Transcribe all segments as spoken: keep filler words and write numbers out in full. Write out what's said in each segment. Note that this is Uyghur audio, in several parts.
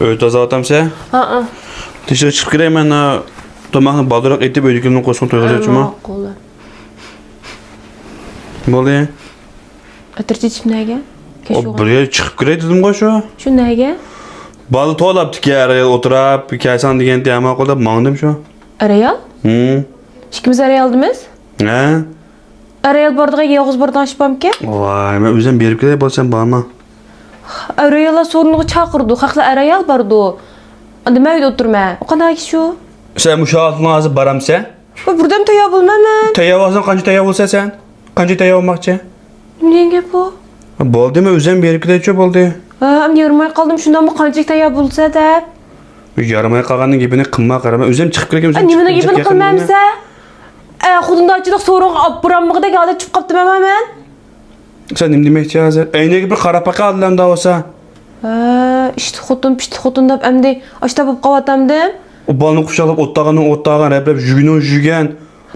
ئۆي تازىلاۋاتامسەن؟ ھەئە. تېشىغا چىقىپ كىرەي، مەن تاماقنى بالدۇرراق ئېتىپ، ئۆيدىكىلەرنى قورسىقىنى تويغۇزايچۇما؟ ماقۇل. بولدى. ئەتىرچى چىپ نەگە؟ ئو، بىر يەرگە چىقىپ كىرەي دېدىمغۇ شۇ. شۇ نەگە؟ بالا توۋلاپتىكەن، ئەر ئايال ئولتۇراپ، كەلسەڭ دېگەنتى، ھە ماقۇل دەپ ماڭدىم شۇ. ئەر ئايال؟ ھىم. ئىككىمىز ئەر ئايالدىمىز؟ ھە. ئەر ئايال بارىدىغان، يالغۇز بارىدىغان ئىش بارمىكەن؟ ۋاي، مەن ئۆزۈم بېرىپ كېلەي، بولسام بارما. ئەر ئاياللار سورۇنغا چاقىرىدۇ، خەقلەر ئەر ئايال بارىدۇ. ئاندا مەن ئۆيدە ئولتۇرىمەن. ئۇ قانداق ئىش ئۇ؟ سەن مۇشۇ ھالەتنىڭ ھازىر بارامسەن؟ ۋاي، بىردەم تەييار بولىمەن مەن. تەييار بولساڭ، قانچە تەييار بولىسەن سەن؟ قانچە تەييار بولماقچى؟ نېمە گەپ بۇ؟ بولدى، مەن ئۆزۈم بېرىپ كېلەيچۇ، بولدى. ھە، ئەمدى يارىماي قالدىم، شۇنداقمۇ قانچىلىك تەييار بولسا دەپ. يارىماي قالغاننىڭ گېپىنى قىلما، قارا، مەن ئۆزۈم چىقىپ كىرگەن، ئۆزۈم نېمىنىڭ گېپىنى قىلمامسە؟ ئە، خوتۇندارچىلىق سورۇنغا ئاپپىرالمىغۇدەك ھالەت چۈشۈپ قاپتىمەن مەن. سەن نېمە دېمەكچى ھازىر؟ ئەينەككە بىر قاراپ باقە، ئادىلەمدا بولسا. ھە، ئىشتى خوتۇن، پىشتى خوتۇن دەپ ئەمدى ئاشتا بولۇپ قاۋاتامدىم. ئۇ بالىنى قۇچاقلاپ ئوتتاغىنىڭ ئوتتاغان، رەپلەپ يۈگىنىڭ يۈگەن.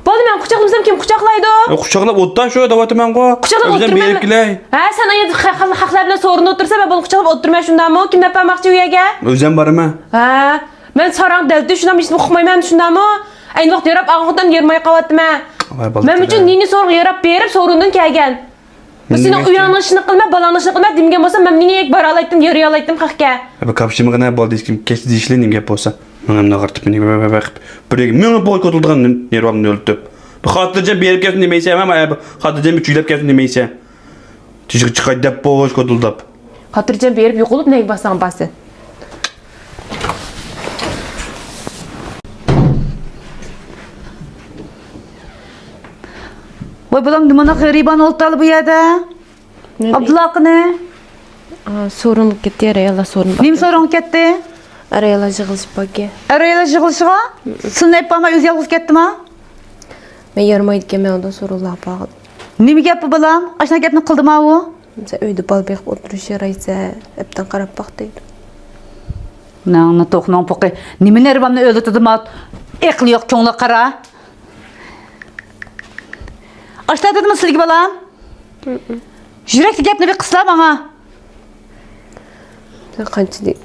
بالىنى مەن قۇچاقلىمىسام كىم قۇچاقلايدۇ؟ ئە، قۇچاقلاپ ئوتتا شۇ دەۋاتىمەنغۇ. قۇچاقلاپ ئۆزۈم ئولتۇرمەن. بېرىپ كېلەي. ھە، سەن ئايەت خەقلەر بىلەن سورۇندا ئولتۇرسا، مەن بالىنى قۇچاقلاپ ئولتۇرىمەن شۇنداقمۇ؟ كىم دەپ بەرمەكچى ئۇ يەرگە؟ ئۆزۈم بارىمەن. ھە، مەن ساراڭ دەلتە شۇنداق ھېچنېمە ئۇقمايمەن شۇنداقمۇ؟ ئەينى ۋاقىت ياراپ ئالغان خوتۇن يارىماي قاۋاتىمەن. ۋاي بالىكىدە. مەن ئۈچۈن نېنى سورۇنغا ياراپ بېرىپ سورۇندىن كەلگەن. سېنىڭ ئۆيۈڭنىڭ ئىشىنى قىلما، بالاڭنىڭ ئىشىنى قىلما دېمىگەن بولسام، مەن نېنىگە بارالايتتىم، يۈرۈيەلەيتتىم خەقكە؟ بۇ كاپشىمىغىنە بولدى، ھېچكىم كەچتە دېيىشلى نېمە گەپ بولسا. مېڭەمنى ئاغرىتىپ، مېنى بىر، بىر، بىر، بىر، مېڭىپ بوي كوتۇلدىغان نېرۋامنى ئۆلتۈرۈپ. بۇ خاتىرجەم بېرىپ كەلسۇن دېمەيسەن، ھەم بۇ خاتىرجەم ئۈچۈيلەپ كەلسۇن دېمەيسەن. تېشىغا چىقاي دەپ بوش كوتۇلداپ. خاتىرجەم بېرىپ يوقىلىپ نەگە بارساڭ بارسەن. ۋاي بالام، نېمانداق غېرىبانە ئولتۇرالى بۇ يەردە؟ ئابدۇللا قېنى؟ سورۇنغا كەتتى، ئەر ئاياللار سورۇنغا. نېمە سورۇنغا كەتتى؟ ئەر ئاياللار يىغىلىشىپ باركەن. ئەر ئاياللار يىغىلىشىغا؟ سېنى ئېلىپ بارماي ئۆزى يالغۇز كەتتىما؟ مەن يارىمايدىكەنمەن ئۇندا سورۇنلارغا بارغىلى. نېمە گەپ بۇ بالام؟ ئاشۇنداق گەپنى قىلدىما ئۇ؟ سەن ئۆيدە بالا بېقىپ ئولتۇرۇش يارايسەن، ئەپتىن قاراپ باق دەيدۇ. ناڭنى توخۇنىڭ پوقى، نېمە نېرۋامنى ئۆلتۈردۈم؟ ئەقلى يوق، كۆڭلى قارا. ئاشتا دېدىممۇ سىلىگە بالام؟ يۈرەكتە گەپنى بىر قىسلا ماڭا. سەن قانچىلىك؟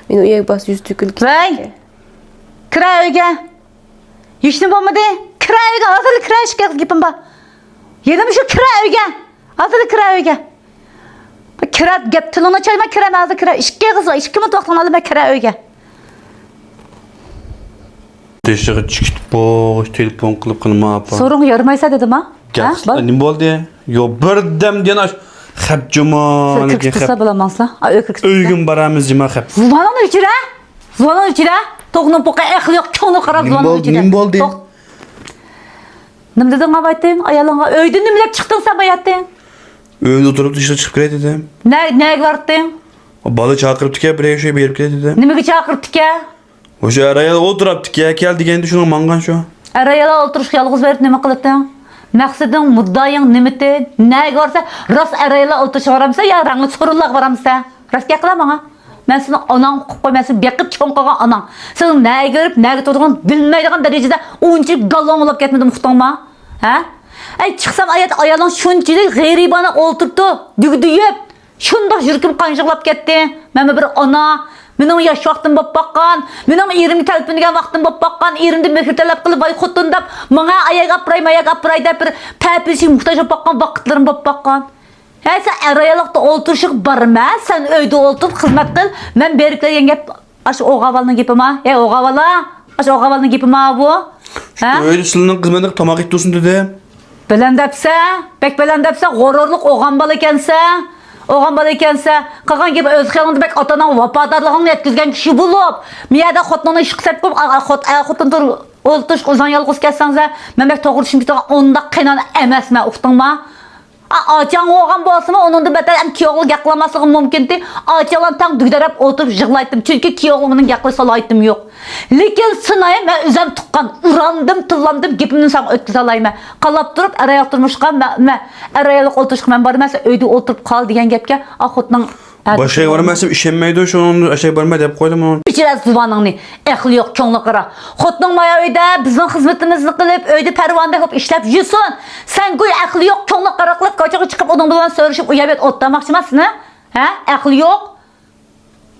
مېنى ئۇ يەرگە بارسا يۈز تۆكۈلۈپ كېتىدىكەن. ۋەي! كىرە ئۆيگە. ھېچنېمە بولمىدى. كىرە ئۆيگە، ھازىرلا كىرە، ئىككى ئېغىز گېپىم بار. يەنە مۇشۇ كىرە ئۆيگە. ھازىرلا كىرە ئۆيگە. كىرە، گەپ تىلىڭنى چايما، كىرە، مەن ھازىر كىرە. ئىككى ئېغىز، ئىككى مىنۇت ۋاقتىڭنى ئالىمەن، كىرە ئۆيگە. تېشىغا چىقىپ بوش تېلېفون قىلىپ قىلما ئاپا. سورۇنغا يارىمايسەن دېدىم ھا؟ ھە؟ بار. نېمە بولدى؟ يو، بىردەم دېگەن ئاش خەپ جۇما. سىز كىرگۈزسىلە بولامسىلەر؟ ئۆيگە كىرگۈزسىلە. ئۆيگىمۇ بارامىز جۇما خەپ. زۇۋانىڭنى ئۆچۈرە! زۇۋانىڭنى ئۆچۈرە! توخۇنىڭ پوقى ئەقلى يوق، كۆڭلى قارا، زۇۋانىڭنى ئۆچۈرە. نېمە بولدى؟ توخ-، نېمە دېدىڭ ئاۋايتىڭ؟ ئايالىڭغا ئۆيدىن نېمە دەپ چىقتىڭ سەن باياتىن؟ ئۆيدە ئولتۇرۇپ تېشىغا چىقىپ كىرەي دېدىم. نە-، نەگە بارتىڭ؟ بالا چاقىرىپتىكەن، بىرەر شۇ بېرىپ كېلەي دېدىم. نېمىگە چاقىرىپتىكەن؟ ئاشۇ ئەر ئايال ئولتۇراپتىكەن، كەل دېگەندە شۇنىڭ ماڭغان شۇ. ئەر ئاياللار ئولتۇرۇشقا يالغۇز بېرىپ نېمە قىلىتىڭ؟ مەقسىتىڭ، مۇددىئىڭ نېمىتى؟ نەگە بارسا، راست ئەر ئاياللار ئولتۇرۇشىغا بارامسەن يا رەڭلىك سورۇنلارغا بارامسەن؟ راست گەپ قىلە ماڭا. مەن سېنىڭ ئاناڭ ئۇقۇپ قوي، مەن سېنى بېقىپ چوڭ قىلغان ئاناڭ. سېنىڭ نەگە بېرىپ، نەگە تۇرىدىغىنىڭ بىلمەيدىغان دەرىجىدە ئۇنچىلىك گاللوڭ بولۇپ كەتمىدىم، ئۇقتۇڭما؟ ھە؟ ئەي، چىقسام ئايەت ئايالىڭ شۇنچىلىك غېرىبانە ئولتۇرۇپتۇ، دۈگدۈيۈپ. شۇنداق يۈرىكىم قانجىغلاپ كەتتى. مەنمۇ بىر ئانا، مېنىڭ ياش ۋاقتىم بولۇپ باققان، مېنىڭ ئېرىمگە تەلپۈنگەن ۋاقتىم بولۇپ باققان، ئېرىمدىن مېھىر تەلەپ قىلىپ، ۋاي خوتۇن دەپ، ماڭا ئاياغ ئاپىراي، ماياغ ئاپىراي دەپ بىر پەپىلىشىگە موھتاج بولۇپ باققان ۋاقىتلىرىم بولۇپ باققان. ھەي، سەن ئەر ئاياللىقتا ئولتۇرۇشۇق بارما، سەن ئۆيدە ئولتۇرۇپ خىزمەت قىل، مەن بېرىپ كەلگەن گەپ. ئاشۇ ئوغاۋالنىڭ گېپىما؟ ھەي، ئوغاۋالا! ئاشۇ ئوغاۋالنىڭ گېپىما بۇ؟ ھە؟ ئۆيدە سىلىنىڭ خىزمىتىگە تاماق يېتىپ تۇرسۇن دېدىم. بەلەن دەپسە، بەك بەلەن دەپسە، غۇرۇرلۇق ئوغان بالا ئىكەنسە. ئوغان بالا ئىكەنسە، قىلغان گېپى ئۆز خىيالىڭدا بەك ئاتا-ئاناڭغا ۋاپادارلىقىڭنى يەتكۈزگەن كىشى بولۇپ، مۇ يەردە خوتۇنۇڭنى ئىشقا سەپ قويۇپ، ئا-، ئا-، خوت-، ئا-، خوتۇن تۇر-، ئولتۇرۇشقا ئۆزۈڭ يالغۇز كەتسەڭزە، مەن بەك توغرا چۈشىنىپ كېتىدىغان ئونداق قېيىنئانا ئەمەسمەن، ئۇقتۇڭما؟ ئا-، ئاچاڭ بولغان بولسىمۇ، ئۇنىڭدىن بەتەر ھەم كۈيەۋ ئوغلى گەپ قىلالماسلىقى مۇمكىنتى. ئاچاڭلار تەڭ دۈگدەرەپ ئولتۇرۇپ يىغلايتتىم. چۈنكى كۈيەۋ ئوغلۇم مېنىڭ گەپ قىلىش سالاھىيىتىم يوق. لېكىن سىناي، مەن ئۆزۈم تۇغقان، ئۇراندىم، تىللاندىم، گېپىمنى ساڭا ئۆتكۈزەلەيمەن. قالاپ تۇرۇپ، ئەر ئايال تۇرمۇشقا، مە-، مە-، ئەر ئاياللىق ئولتۇرۇشقا مەن بارىمەن، سەن ئۆيدە ئولتۇرۇپ قال دېگەن گەپكە، ئا، خوتۇنۇڭ باشقا يەرگە بارماسام ئىشەنمەيدۇ، شۇنىڭ ئاشۇ يەرگە بارماي دەپ قويدۇم ئۇنى. ئۆچۈرە زۇۋانىڭنى، ئەقلى يوق، كۆڭلى قارا. خوتۇنۇڭ مايا ئۆيدە، بىزنىڭ خىزمىتىمىزنى قىلىپ، ئۆيدە پەرۋانىدەك بولۇپ ئىشلەپ يۈرسۇن. سەن گويا ئەقلى يوق، كۆڭلى قارا قىلىپ، كوچىغا چىقىپ، ئۇنىڭ بىلەن سۆرىشىپ، ئۇ يەر بۇ يەردە ئولتۇرماقچىمۇ سېنى؟ ھە؟ ئەقلى يوق.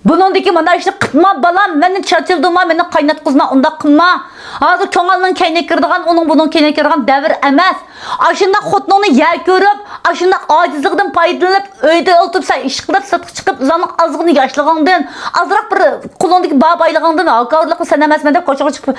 بۇنىڭدىكى مانا ئىشنى قىلما، بالام، مېنى چاچىلدۇرما، مېنى قايناتقۇزما، ئۇنداق قىلما. ھازىر كۆڭۈلنىڭ كەينىگە كىرىدىغان، ئۇنىڭ بۇنىڭ كەينىگە كىرىدىغان دەۋر ئەمەس. ئاشۇنداق خوتۇنۇڭنى يەر كۆرۈپ، ئاشۇنداق ئاجىزلىقىدىن پايدىلىنىپ، ئۆيدە ئولتۇرۇپ، سەن ئىش قىلىپ، سىرتقا چىقىپ، ئۇلارنىڭ ئازغىنا ياشلىقىڭدىن، ئازراق بىر قولۇڭدىكى بار بايلىقىڭدىن، ھاكاۋۇرلۇققا سەن ئەمەس، مەن دەپ كوچىغا چىقىپ،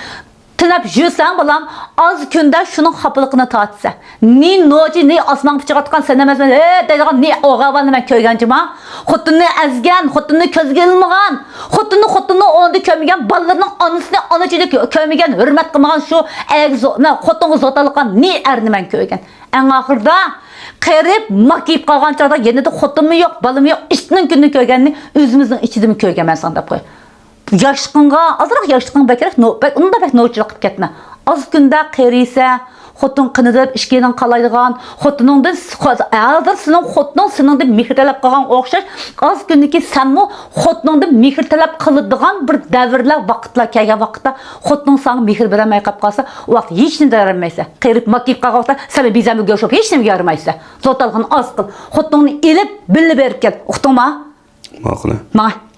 تىلەپ يۈرسەڭ، بالام، ئاز كۈندە شۇنىڭ خاپىلىقىنى تارتىسەن. نى نوچى، نى ئاسمانغا پىچىقاتقان سەن ئەمەسمەن، ھە دەيدىغان نى ئوغاۋاننى مەن كۆرگەنچىما. خوتۇننى ئەزگەن، خوتۇننى كۆزگە ئىلمىغان، خوتۇننى خوتۇننىڭ ئورنىدا كۆرمىگەن، بالىلىرىنىڭ ئانىسىنى ئانىچىدەك كۆرمىگەن، ھۆرمەت قىلمىغان شۇ ئەرگە زو-، نە، خوتۇنغا زوتاللىقان نى ئەرنى مەن كۆرگەن. ئەڭ ئاخىرىدا قېرىپ، ماكىيىپ قالغان چاغدا يېنىدا خوتۇنمۇ يوق، بالىمۇ يوق، ئىتنىڭ كۈنىنى كۆرگەننى ئۆزىمىزنىڭ ئىچىدىمۇ كۆرگەنمەن ساڭا دەپ قوي. ياشلىقىڭغا، ئازراق ياشلىقىڭ بەكرەك نو-، بەك، ئۇنداق بەك نوچىلىق قىلىپ كەتمە. ئاز كۈندە قېرىيسە، خوتۇن قىنىدىپ، ئىشكىنىڭ قالايدىغان، خوتۇنۇڭدىن، خو-، ھازىر سېنىڭ خوتۇنۇڭ سېنىڭدىن مېھىر تەلەپ قىلغان ئوخشاش، ئاز كۈندىكى سەنمۇ خوتۇنۇڭدىن مېھىر تەلەپ قىلىدىغان بىر دەۋرلەر، ۋاقىتلار كەلگەن ۋاقىتتا، خوتۇنۇڭ ساڭا مېھىر بېرەلمەي قاپ قالسا، ئۇ ۋاقىت ھېچنېمە دەۋرەلمەيسەن. قېرىپ، ماكىيىپ قالغان ۋاقىتتا سەن بىزەمگە گۆش بولۇپ ھېچنېمىگە يارىمايسەن. زوتالغىنى ئاز قىل. خوتۇنۇڭنى ئېلىپ، بىللە بېرىپ كەل. ئۇقتۇڭما؟ ماقۇل. ماڭا.